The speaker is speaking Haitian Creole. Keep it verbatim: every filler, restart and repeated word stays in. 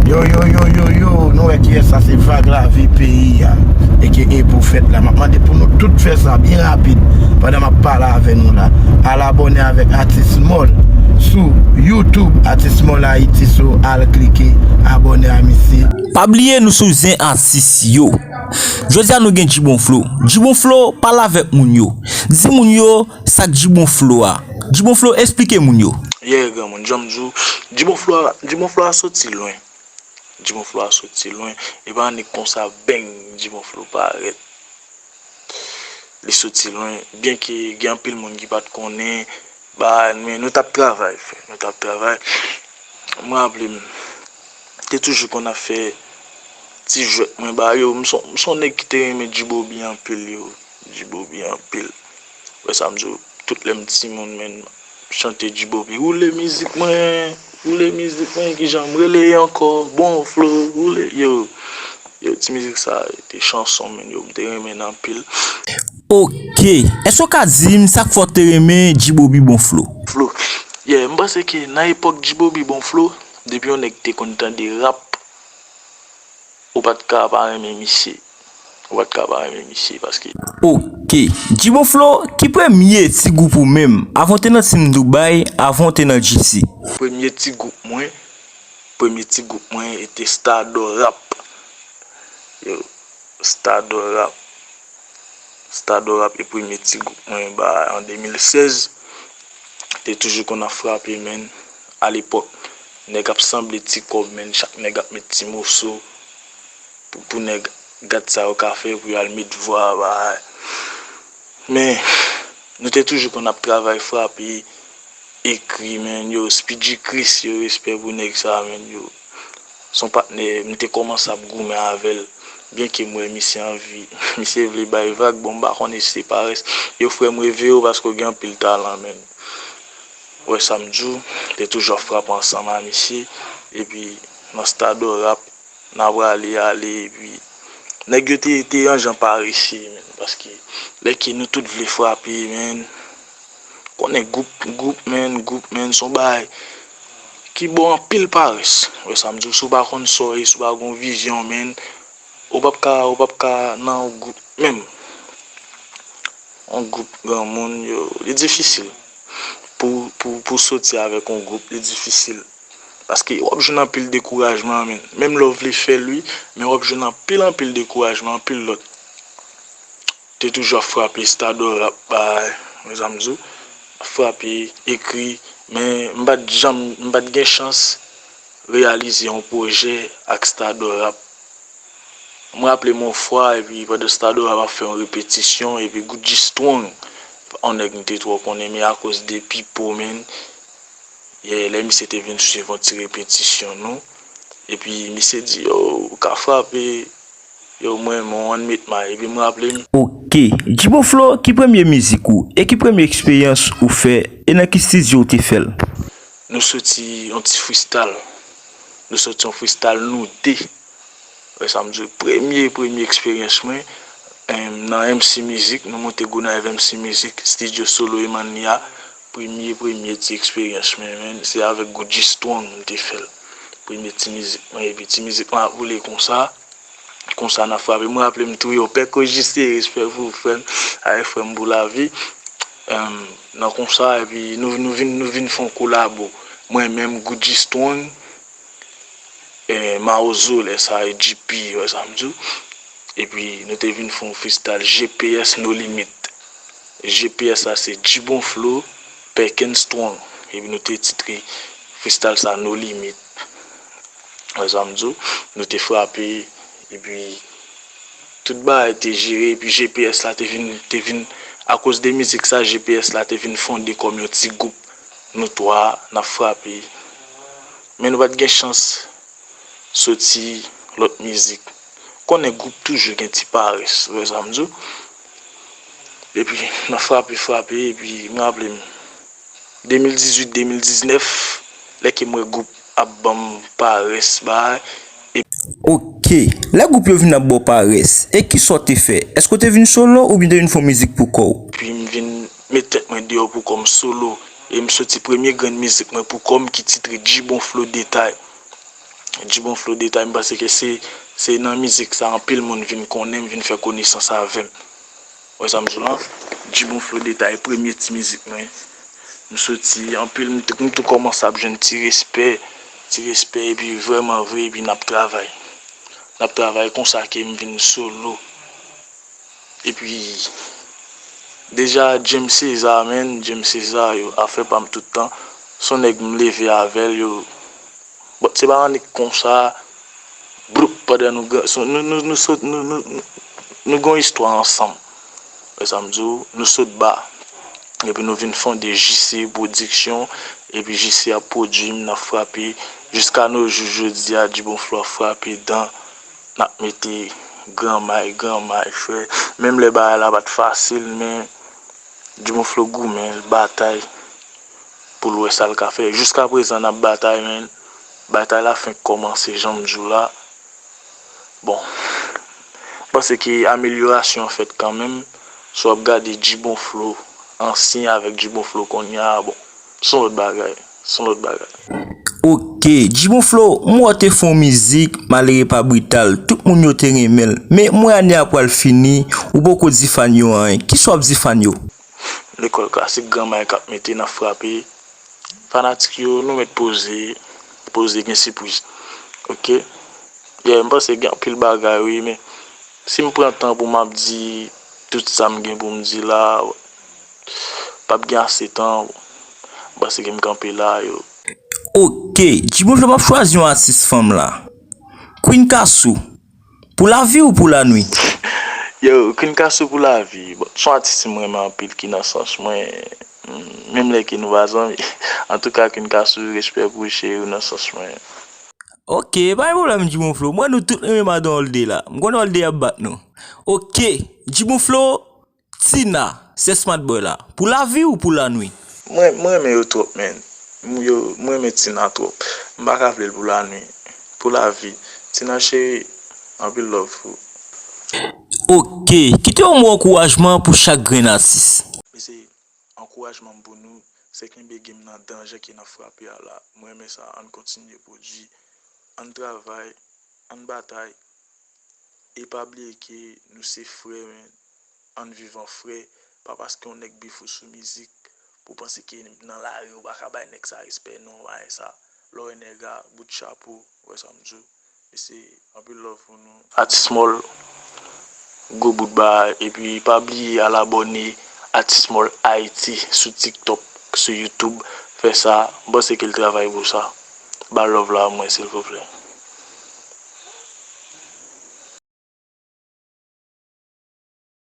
Yo, yo, yo, yo, yo, nou wè kiyès sa, se Vag Lavi peyi a. E ke e pou fèt la. M ap mande pou nou tout fè sa byen rapid pandan m ap pale avè nou la. Al abòne avèk Atis Mòl sou YouTube, Atis Mòl Ayiti, sou al klike abòne a misye. Pa bliye nou sou zen atis yo. Jodi a nou gen Djibon Flo. Djibon Flo, pale avèk moun yo. Di moun yo sa k Djibon Flo a. Djibon Flo, esplike moun yo. Yeah, granmoun, jan m di w, Djibon Flo a, Djibon Flo a soti lwen. Djibon Flo a soti lwen. E pa annik konsa, beng, Djibon Flo parèt. Li soti lwen. Byenke gen anpil moun ki pa t konnen, ba, men nou t ap travay, frè. Nou t ap travay. M raple m, te toujou konn ap fè ti jwèt mwen ba yo. M se yon, m se yon nèg ki te renmen Djibobi anpil, yo. Djibobi anpil. Wè sa m di w, tout lè m timoun, men, m chante Djibobi. Woule mizik mwen, woule mizik mwen, kijan m rele ankò, bon flo, woule, yo. Yo, ti mizik sa, te chanson, men, yo, m te renmen l anpil. Ok, èske w ka di m sa k fè w te renmen Djibobi bon flo? Flo. Yeah, m panse ke nan epòk Djibobi bon flo, depi yon nèg te konn tande rap, ou pa t ka pa renmen misye. Ou pa t ka pa renmen misye, paske. Ok, Djibon Flo, ki premye ti gwoup ou menm, avan w te nan Team Dubai, avan w te nan G C? Premye ti gwoup mwen, premye ti gwoup mwen, e te Stardor Rap. Yo, Stardor Rap. Stardor Rap e premye ti gwoup mwen ba an de mil sèz. Te toujou konn ap frape, men, alepòk, nèg ap sanble ti kòb, men, chak nèg ap met ti moso pou, pou nèg gad sa yo ka fè pou yo al met vwa, bagay. Men, nou te toujou konn ap travay, frape, ekri, men, yo, Speedy Chris, yo, respè pou nèg sa, men, yo. Se yon patnè, m te kòmanse ap goumen avè l. Byenke m wè misye anvi, misye vle bay vag, bon, m pa konnen si se parès. Yo, frè m, reve yo paske w gen anpil talan, men. Wè sa m di w, te toujou ap frape ansanm a misye. Epi, nan Stardor Rap, n a prale ale, epi nèg yo te, te yon jan parese, men, paske lè ke nou tout vle frape, men, konnen gwoup, gwoup, men, gwoup, men, se yon bagay ki ba w anpil parès. Wè sa m di w, si w pa konn sa w ye, si w pa gen yon vizyon, men, ou p ap ka, ou p ap ka nan yon gwoup menm. Yon gwoup granmoun, yo, li difisil. Pou, pou, pou soti avèk yon gwoup, li difisil. Paske w ap jwenn anpil dekourajman, men, menm lè w vle fè l, wi, men w ap jwenn anpil, anpil dekourajman, anpil lòt. Te toujou ap frape Stardor Rap, bay, men sa m di w, ap frape, ekri, men m pa t janm, m pa t gen chans reyalize yon pwojè ak Stardor Rap. M raple m yon fwa, epi pandan Stardor Rap ap fè yon repetisyon, epi Gucci Strong, yon nèg m te twò konnen, men akoz de Pipo, men, yè, lè misye te vin swiv yon ti repetisyon nou, epi misye di, yo, ou ka frape, yo, mwen, mwen, ann met may, epi m raple m. Ok, Djibon Flo, ki premye mizik ou, e ki premye eksperyans ou fè, e nan ki estidyo w te fè l? Nou soti yon ti freestyle. Nou soti yon freestyle nou de. Wè sa m di w, premye, premye eksperyans mwen, em, nan M C Music, nou monte Gonayiv M C Music, Studio Solo Emania, premye, premye ti eksperyans mwen, men, se avèk Gucci Strong m te fè l. Premye ti mizik mwen, epi ti mizik lan ap woule konsa, konsa n ap frape. M raple m tou, yo, Pè Kojiste, respè pou ou, frè m, avèk frè m pou lavi. Em, nan konsa, epi nou, nou vin, nou vin fè yon kolabo. Mwen menm, Gucci Strong, eh, Mawozo, lè sa, e G P, wè sa m di w. Epi, nou te vin fè yon freestyle G P S No Limit. G P S la, se Djibon Flo, Perkins Strong. Epi, nou te titre freestyle sa No Limit. Wè sa m di w, nou te frape, epi tout bagay te jere, epi G P S la te vin, te vin, akoz de mizik sa, G P S la te vin fonde kòm yon ti gwoup. Nou twa, n ap frape. Men nou pa t gen chans soti lòt mizik. Konnen gwoup toujou gen ti parès, wè sa m di w. Epi, n ap frape, frape, epi m raple m, de mil dizuit, de mil diznèf, lè ke m wè gwoup ap ban m parès, bay. Ok, lè gwoup yo vin ap ba w parès, e kisa w te fè? Èske w te vin solo oubyen w te vin fè yon mizik pou kò w? Epi m vin met tèt mwen deyò pou kò m solo, e m soti premye grenn mizik mwen pou kò m ki titre Djibon Flo Detay. Djibon Flow Detay, m panse ke se, se nan mizik sa anpil moun vin konnen m, vin fè konesans avè m. Wè sa m di w lan? Djibon Flow Detay, premye ti mizik mwen. M soti, anpil, m tou, m tou kòmanse ap jwenn ti respè, ti respè, epi vrèman vre, epi n ap travay. N ap travay konsa ke m vin solo. Epi, deja, James César, menn, James César, yo, afè pa m tout tan. Se yon nèg m leve avè l, yo. Bon, se pa annik konsa, bloup, pandan nou, gran- nou, nou, nou sot, nou, nou, nou, nou gen yon istwa ansanm. Wè sa m di w, nou sot ba. Epi nou vin fonde J C Production, epi J C ap pwodui m, n ap frape. Jiska nos jours jodi a, Djibon Flow ap frape dan, n ap mete gran may, gran may, frè. Menm lè bagay la pa t fasil, men Djibon Flow goumen, l batay pou l wè sa l ka fè. Jiska prezan, n ap batay, men batay la fenk kòmanse, jan m di w la. Bon, m panse ke amelyorasyon fèt kanmenm. Si w ap gade Djibon Flow ansyen avèk Djibon Flow kounye a, bon, se yon lòt bagay. Se yon lòt bagay. Ok, Djibon Flow, m wè w te fè yon mizik, Malere pa brital, tout moun yo te renmen l. Men mwen ane a pral fini, ou poko di fan yo anyen. Kisa w ap di fan yo? Lekòl klasik, gran may k ap mete, n ap frape. Fanatik yo, nou mèt poze, poze gen sipriz. Ok? Yeah, m panse gen anpil bagay, wi, men si m pran tan pou m ap di tout sa m gen pou m di la, p ap gen ase tan. M panse ke m kanpe la, yo. Ok, Djibon Flow, m ap chwazi yon atis fanm la. Queen Kassou, pou lavi ou pou lanwi? Yo, Queen Kassou pou lavi. Bon, se yon atis m renmen anpil ki nan sans mwen, menm lè ke nou pa zanmi. Antouka, Queen Kassou, respè pou ou, cheri, ou nan sans mwen. Ok, pa gen pwoblèm, Djibon Flow. M wè nou tout renmen madan Olde la. M konnen Olde ap bat nou. Ok, Djibon Flow, Tina, sè Smart Boy la. Pou lavi ou pou lanwi? Mwen, mwen renmen yo twòp, menn. M, yo, mwen renmen Tina twòp. M pa ka vle l pou lanwi. Pou lavi. Tina cheri, anpil love pou ou. Ok, kite yon mo ankourajman pou chak grenn atis. Mesye, ankourajman m pou nou, se kenbe game nan dan jan ke n ap frape a la. Mwen renmen sa, ann kontinye pwodui, ann travay, ann batay, e pa bliye ke nou se frè, men ann viv an frè, pa paske yon nèg beef ou sou mizik, pou w panse ke nan lari ou pa ka bay nèg sa respè, non, bagay sa, lè w wè nèg a, bout chapo, ou wè sa m di w. Mesye, anpil love pou nou. Atis Mòl, gwo bout bagay. Epi pa bliye al abòne Atis Mòl Ayiti sou TikTok, sou YouTube. Fè sa, m panse ke l travay pou sa. Ba love la mwen, silvouplè.